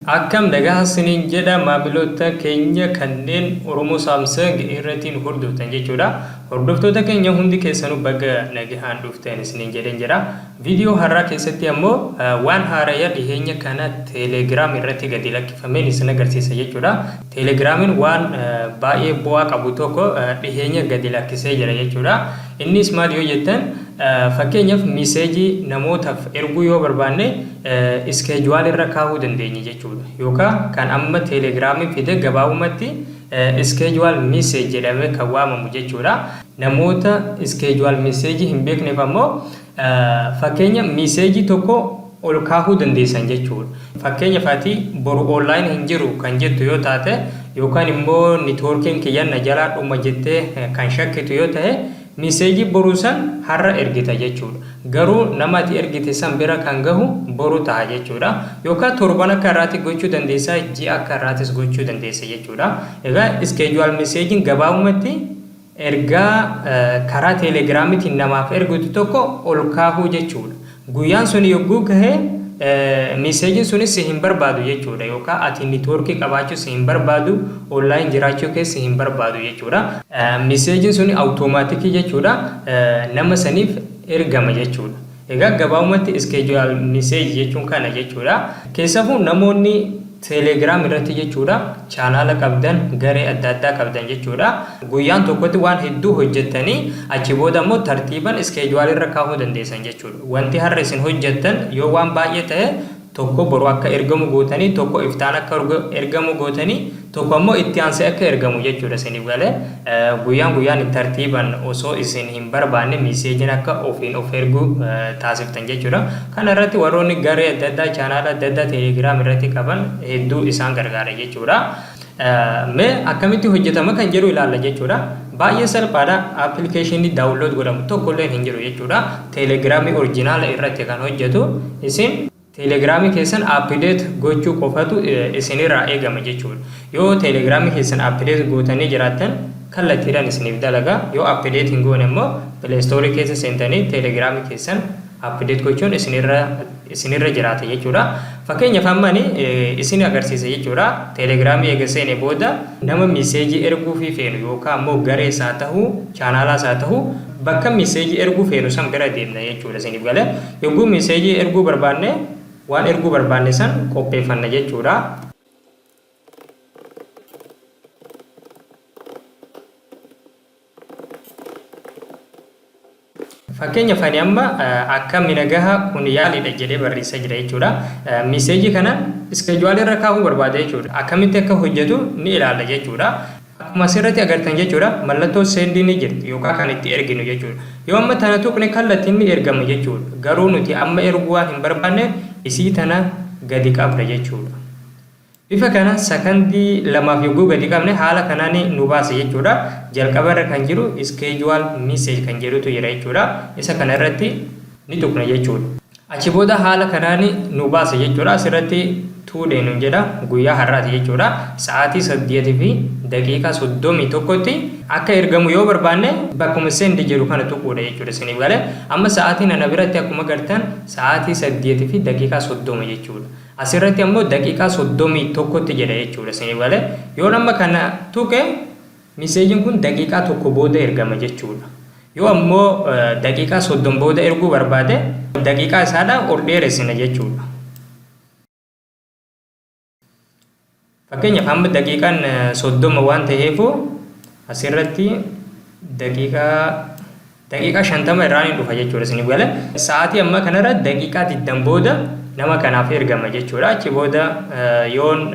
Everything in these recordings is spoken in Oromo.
Akkam nagaha sinin jedha maamiloota keenya kanneen Oromoo Samsung irratti nu hordoftan jechuudha. Hordoftoota keenya hundi keessanuu baga nagahaan dhuftan isinin jedhen jedha. Viidiyoo har'aa keessatti ammoo waan haaraya dhiheenya kana Telegram irratti gadi lakkifameen isin agarsiisa jechuudha. Telegramiin waan baay'ee bu'aa qabu tokko dhiheenya gadi lakkisee jira jechuudha. Innis maal yoo jettan, fakkeenyaaf miseejii namootaaf erguu yoo barbaanne iskeejuwaal irra kaahuu dandeenya jechuudha. Yookaan kan amma Telegramiin fide gabaabumatti schedule message jedhamee kan waamamu jechuudha. Namoota schedule message hin beekneef ammoo, fakkeenya miseejii tokko ol kaahuu dandeessan jechuudha. Fakkeenyaaf ati boru online hin jiru kan jettu yoo taate, yookaan immoo networkiin kiyyan na jalaa dhuma jettee kan shakkitu yoo ta'e, miseejii boruu san har'a ergita jechuudha. Garuu nama ati ergite san bira kan gahu boru ta'a jechuudha. Yookaan torban akka irraatti gochuu dandeessa, ji'a akka irraatis gochuu dandeessa jechuudha. Egaa schedule messaging gabaabumatti ergaa karaa Telegramiitiin namaaf ergitu tokko ol kaahuu jechuudha. Guyyaan sun yogguu gahe miseejiin sunis si hin barbaadu jechuudha. Yookaan ati networkii qabaachuu si hin barbaadu, online jiraachuu keessa hin barbaadu jechuudha. Miseejiin suni automatic jechuudha, nama saniif ergama jechuudha. Egaa gabaabumatti schedule message jechuun kana jechuudha. Keessafuu namoonni Telegram irratti jechuudha chaanaala qabdan, garee adda addaa qabdan jechuudha. Guyyaan tokkotti waan hedduu hojjettanii achi booda immoo tartiiban schedule irra kaahuu dandeessan jechuudha. Wanti har'a isin hojjettan yoo waan baay'ee ta'e, tokko boru akka ergamu gootanii, tokko iftaan akka ergamu gootanii, tokko ammoo itti aansee akka ergamu jechuudha isiniif galee. Guyyaan guyyaan tartiiban osoo isin hin barbaanne miseejiin akka ofiin of ergu taasiftan jechuudha. Kana irratti warroonni garee adda addaa, chaanaala adda addaa Telegram irratti qaban hedduu isaan gargaara jechuudha. Mee akkamitti hojjetama kan jedhu ilaalla jechuudha. Baay'ee salphaadha. Appilikeeshinii download godhamu tokkollee hin jiru jechuudha. Telegramii original irratti kan hojjetu, isin Telegramii keessan update gochuu qofatu isinirraa eegama jechuudha. Yoo Telegramii keessan update gootanii jiraattan kallattiidhaan isiniif dalaga. Yoo update hin goone immoo Play Store keessa seentanii Telegramii keessan update gochuun isinirra jiraata jechuudha. Fakkeenyaaf amma ani isin agarsiisa jechuudha. Telegramii eega seene booda nama miseejii erguufii feenu yookaan ammoo garees haa ta'uu, chaanaalaas haa ta'uu, bakka miseejii erguu feenu san bira deemna jechuudha isiniif galee. Yogguu miseejii erguu barbaanne, waan erguu barbaanne san qopheeffanna jechuudha. Fakkeenyaaf ani amma "Akkam nagaha, kun yaaliidha" jedhee barreessaa jira jechuudha. Miseejii kana schedule irra kaahuu barbaada jechuudha. Akkamitti akka hojjetu ni ilaalla jechuudha. Akkuma asirratti agartan jechuudha, mallattoo send ni jirti yookaan kan itti erginu jechuudha. Yoo amma tana tuqne kallattiin ni ergama jechuudha. Garuu nuti amma erguu waan hin barbaanne isii tana gadi qabna jechuudha. Bifa kana sakandii 2f yogguu gadi qabne haala kanaan nu baasa jechuudha. Jalqaba irra kan jiru schedule message kan jedhutu jira jechuudha. Isa kana irratti ni tuqna jechuudha. Achi booda haala kanaan nu baasa jechuudha. Asirratti "today" nuun jedha, guyyaa har'aati jechuudha. Sa'aatii 8:31tti akka ergamu yoo barbaanne bakkuma send jedhu kana tuquudha jechuudha isiniif galee. Amma sa'aatiin ana biratti akkuma gartan sa'aatii 8:30 jechuudha. Asirratti ammoo daqiiqaa 31tti jedha jechuudha isiniif galee. Yoo amma kana tuqe miseejiin kun daqiiqaa 1 booda ergama jechuudha. Yoo ammoo daqiiqaa 30 booda erguu barbaade, daqiiqaa isaadha ol dheeressina jechuudha. Fakkeenyaaf amma daqiiqaan 30 waan ta'eefu asirratti daqiiqaa 50 irraa ni dhufa jechuudha isiniif galee. Sa'aatii ammaa kanarra daqiiqaa 20 booda nama kanaaf ergama jechuudha. Achi booda yoon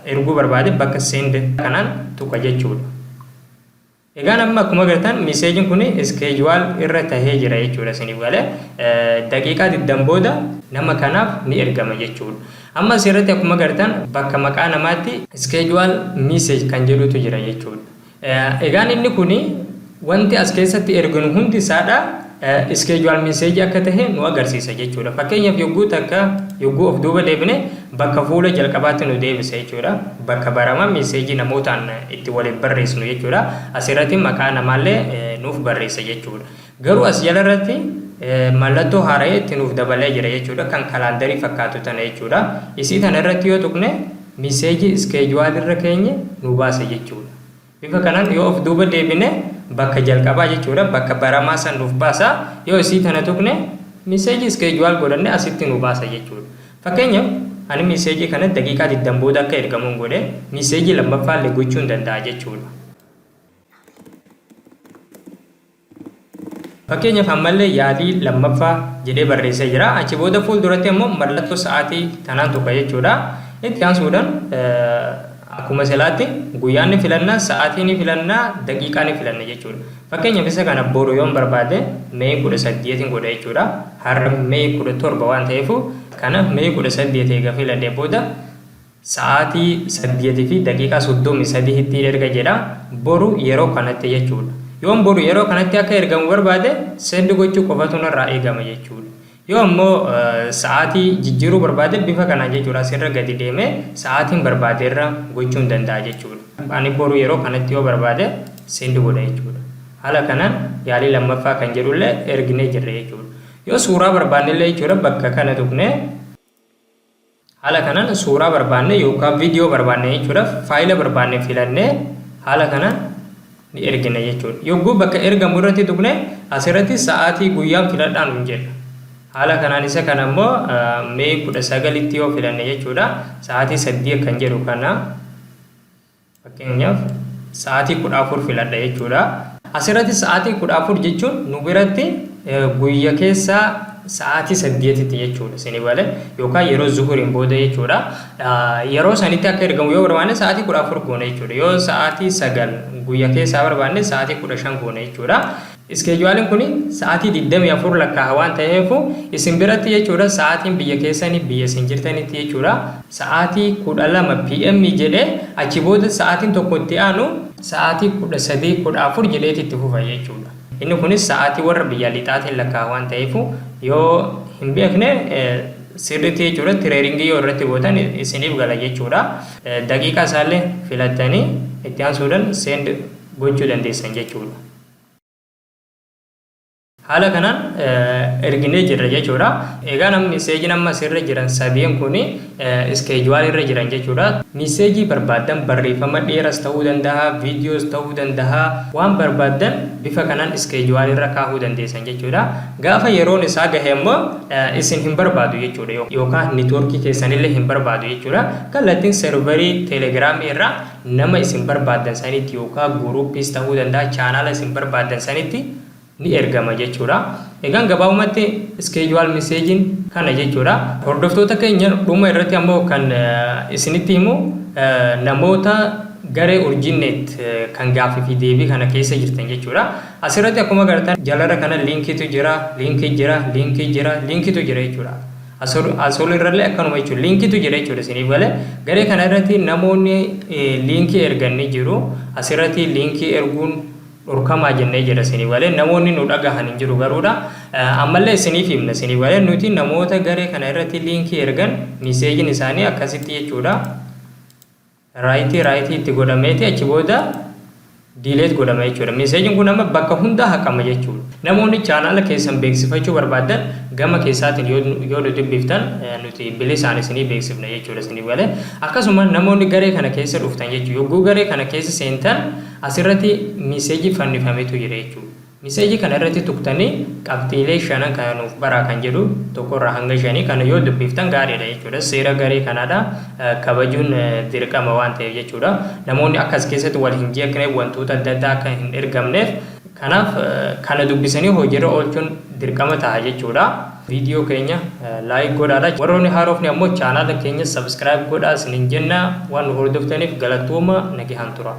erguu barbaade bakka send kanaan tuqa jechuudha. Egaan amma akkuma agartan miseejiin kun schedule irra tahee jira jechuudha isiniif galee. Daqiiqaa 20 booda nama kanaaf ni ergama jechuudha. Amma asirratti akkuma agartan bakka maqaa namaatti schedule message kan jedhutu jira jechuudha. Egaan inni kun wanti as keessatti erginu hundi isaadha. Schedule message akka tahe nu agarsiisa jechuudha. Fakkeenyaaf, yogguu takka yogguu of duuba deebine bakka fuula jalqabaatti nu deebisa jechuudha. Bakka baramaa message namootaan itti waliin barreessinu jechuudha. Asirratti maqaa namaallee nuuf barreessa jechuudha. Garuu as jalarratti mallattoo haara'ee itti nuuf dabalee jira jechuudha. Kan kalaandarii fakkaatu tana jechuudha. Isii tana irratti yoo tuqne message schedule irra keenye nu baasa jechuudha. Bifa kanaan yoo of duuba deebine bakka jalqabaa jechuudha. Bakka baramaa san nuuf baasa. Yoo isii tana tuqne message schedule godhanne asitti nu baasa jechuudha. Fakkeenyaaf, ani message kana daqiiqaa 20 booda akka ergamuun godhe, message lammaffaa illee gochuu hin danda'a jechuudha. Fakkeenyaaf, ammallee yaalii lammaffaa jedhee barreessee jira. Achi booda fuulduratti immoo mallattoo sa'aatii tanaan tuqa jechuudha. Itti aansuudhaan akkuma silaatti guyyaan ni filanna, sa'aatii ni filanna, daqiiqaa ni filanna jechuudha. Fakkeenyaaf, isa kana boru yoon barbaade May 18iin godha jechuudha. Har'a May 17 waan ta'eef, kana May 18 eega filadhee booda sa'aatii 8:33tti erga jedha, boru yeroo kanatti jechuudha. Yoon boru yeroo kanatti akka ergamu barbaade, send gochuu qofatu narraa eegama jechuudha. Yoo ammoo sa'aatii jijjiiruu barbaade, bifa kanaan jechuudha, asirra gadi deemee sa'aatiin barbaade irra gochuu hin danda'a jechuudha. Ani boru yeroo kanatti yoo barbaade send godha jechuudha. Haala kanaan yaalii lammaffaa kan jedhullee erginee jirra jechuudha. Yoo suuraa barbaannellee jechuudha, bakka kana tuqnee haala kanaan suuraa barbaanne yookaan viidiyoo barbaanne jechuudha, faayila barbaanne filannee haala kanaan ni ergina jechuudha. Yogguu bakka ergamu irratti tuqne asirratti sa'aatii guyyaan filadhaa nuun jedha. Haala kanaan isa kana immoo May 19tti yoo filanne jechuudha, sa'aatii 8 kan jedhu kana, fakkeenyaaf sa'aatii 14 filadha jechuudha. Asirratti sa'aatii 14 jechuun nu biratti guyya keessaa sa'aatii 8tti jechuudha. Isin malee yookaan yeroo zuhuriin booda jechuudha. Yeroo sanitti akka ergamu yoo barbaanne sa'aatii 14 goona jechuudha. Yoo sa'aatii 9 guyya keessaa barbaanne, sa'aatii 15 goona jechuudha. Scheduleiin kun sa'aatii 24 lakkaa'a waan ta'eef, isin biratti jechuudha, sa'aatiin biyya keessanii, biyya isin jirtanitti jechuudha, sa'aatii 12 PM jedhee achi booda sa'aatiin tokko itti aanu sa'aatii 13:14 jedheeti itti fufa jechuudha. Inni kunis sa'aatii warra biyya lixaatiin lakkaa'a waan ta'eef, yoo hin beekne sirriitti jechuudha, training yoo irratti gootan isiniif gala jechuudha. Daqiiqaa isaallee filattanii itti aansuudhaan send gochuu dandeessan jechuudha. Haala kanaan erginee jirra jechuudha. Egaa namni messageiin amma asirra jiran sadeen kun schedule irra jiran jechuudha. Message barbaaddan, barreeffama dheeras ta'uu danda'a, viidiyoos ta'uu danda'a, waan barbaaddan bifa kanaan schedule irra kaahuu dandeessan jechuudha. Gaafa yeroon isaa gahe immoo isin hin barbaadu jechuudha. Yookaan network keessanillee hin barbaadu jechuudha. Kallattiin server Telegramii irraa nama isin barbaaddan sanitti yookaan groupiis ta'uu danda'a, channel isin barbaaddan sanitti ni ergama jechuudha. Egaan gabaabumatti schedule messageiin kana jechuudha. Hordoftoota keenya, dhuma irratti ammoo kan isinitti himu, namoota garee Urjiinet kan gaaffii fi deebii kana keessa jirtan jechuudha. Asirratti akkuma agartan jalarra kana linkiitu jira, linkii jira, linkii jira, linkiitu jira jechuudha. Asol irrallee akkanuma jechuudha. Linkiitu jira jechuudha isiniif galee. Garee kana irratti namoonni linkii ergan ni jiru. Asirratti linkii erguun dhorkamaa jennee jira isiniif galee. Namoonni nu dhagahan hin jiru garuudha. Ammallee isiniif himna isiniif galee, nuti namoota garee kana irratti linkii ergan messageiin isaanii akkasitti jechuudha. Right right itti godhameeti achi booda delete godhama jechuudha. Messageiin kun amma bakka hundaa haqama jechuudha. Namoonni channel keessan beeksifachuu barbaadan gama keessaatiin yoo nu dubbiftan, nuti bilisaan isinii beeksifna jechuudha isiniif galee. Akkasuma namoonni garee kana keessa dhuftan jechuudha. Yogguu garee kana keessa seentan asirratti message fannifametu jira jechuudha. Message kana irratti tuqtanii qabxiilee shanan kana nuuf baraa kan jedhu tokkorraa hanga shanii kana yoo dubbiftan gaariidha jechuudha. Seera garee kanaadha kabajuun dirqama waan ta'eef jechuudha. Namoonni akkas keessatti wal hin jeeqneef, wantoota adda addaa akka hin ergamneef, kanaaf kana dubbisanii hojiirra oolchuun dirqama ta'a jechuudha. Viidiyoo keenya like godhaadha. Warroonni haarofni ammoo channel keenya subscribe godhaa isiniin jenna. Waan nu hordoftaniif galatooma, nagaan tura.